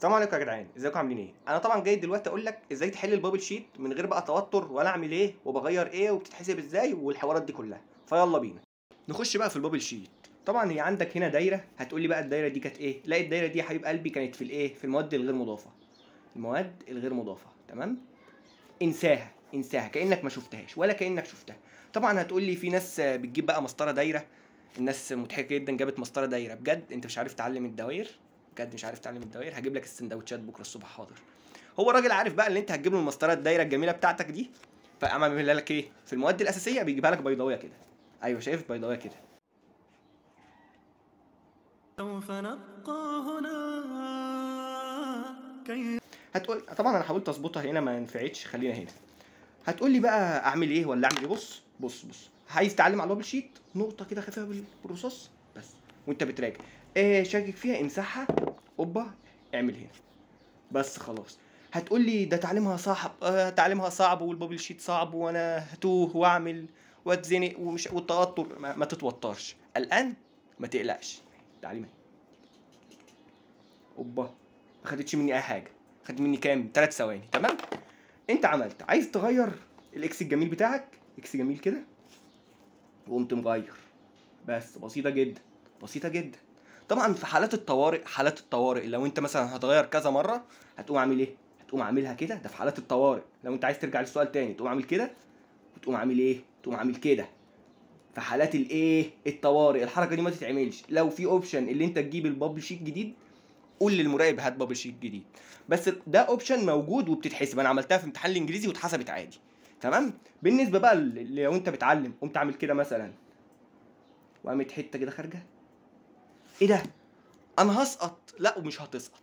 السلام عليكم يا جدعان، ازيكم عاملين ايه؟ انا طبعا جاي دلوقتي اقول لك ازاي تحل ال bubble sheet من غير بقى توتر ولا اعمل ايه وبغير ايه وبتتحسب ازاي والحوارات دي كلها. فيلا بينا نخش بقى في ال bubble sheet. طبعا هي عندك هنا دايرة، هتقول لي بقى الدايرة دي كانت ايه؟ لا الدايرة دي يا حبيب قلبي كانت في الايه؟ في المواد الغير مضافة. المواد الغير مضافة، تمام؟ انساها انساها كانك ما شفتهاش ولا كانك شفتها. طبعا هتقول لي في ناس بتجيب بقى مسطرة دايرة، الناس مضحكة جدا جابت مسطرة دايرة. بجد انت مش عارف تعلم الدوائر؟ بجد مش عارف تعلم الدوائر؟ هجيب لك السندوتشات بكره الصبح حاضر. هو الراجل عارف بقى اللي انت هتجيب له المسطره الدايرة الجميلة بتاعتك دي، فقام عاملها لك ايه؟ في المواد الاساسية بيجيبها لك بيضاويه كده. ايوه شايف بيضاويه كده. سوف نبقى هنا كي. هتقول طبعا انا حاولت اظبطها هنا ما نفعتش، خلينا هنا. هتقول لي بقى اعمل ايه ولا اعمل ايه؟ بص بص بص، عايز تعلم على ال bubble sheet نقطة كده خفيفة بالرصاص بس وانت بتراجع. ايه شاكك فيها امسحها، اوبا اعمل هنا بس خلاص. هتقول لي ده تعليمها صعب، تعليمها صعب وال bubble sheet صعب وانا هتوه واعمل واتزنق ومش والتوتر. ما تتوترش الان، ما تقلقش، تعليمها اوبا ما خدتش مني اي حاجة، خدت مني كام؟ 3 ثواني، تمام؟ انت عملت، عايز تغير ال X الجميل بتاعك، X جميل كده وقمت مغير بس، بسيطة جدا بسيطة جدا. طبعا في حالات الطوارئ، حالات الطوارئ لو انت مثلا هتغير كذا مرة هتقوم عامل ايه؟ هتقوم عاملها كده. ده في حالات الطوارئ، لو انت عايز ترجع للسؤال تاني تقوم عامل كده وتقوم عامل ايه؟ تقوم عامل كده. في حالات الايه؟ الطوارئ الحركة دي ما تتعملش. لو في option اللي انت تجيب ال bubble sheet جديد قول للمراقب هات bubble sheet جديد، بس ده option موجود وبتتحسب. انا عملتها في امتحان الانجليزي واتحسبت عادي، تمام؟ بالنسبة بقى لو انت بتعلم قمت عامل كده مثلا وقامت حتة كده خارجه، ايه ده؟ انا هسقط؟ لا ومش هتسقط،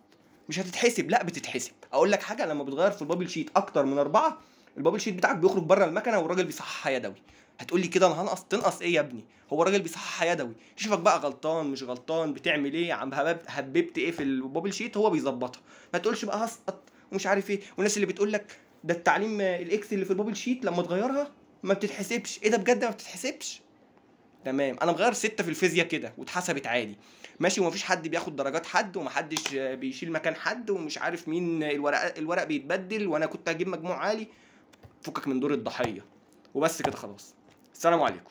مش هتتحسب، لا بتتحسب. اقول لك حاجة، لما بتغير في ال bubble sheet اكتر من 4 ال bubble sheet بتاعك بيخرج بره المكنه والراجل بيصححها يدوي. هتقول لي كده انا هنقص؟ تنقص ايه يا ابني؟ هو الراجل بيصححها يدوي، يشوفك بقى غلطان مش غلطان، بتعمل ايه، عم هببت ايه في ال bubble sheet، هو بيظبطها. ما تقولش بقى هسقط ومش عارف ايه. والناس اللي بتقول لك ده التعليم ال X اللي في ال bubble sheet لما تغيرها ما بتتحسبش، ايه ده بجد ما بتتحسبش؟ تمام، انا مغير 6 في الفيزياء كده واتحسبت عادي، ماشي، ومفيش حد بياخد درجات حد ومحدش بيشيل مكان حد ومش عارف مين، الورق بيتبدل وانا كنت هجيب مجموع عالي. فكك من دور الضحية وبس كده خلاص. السلام عليكم.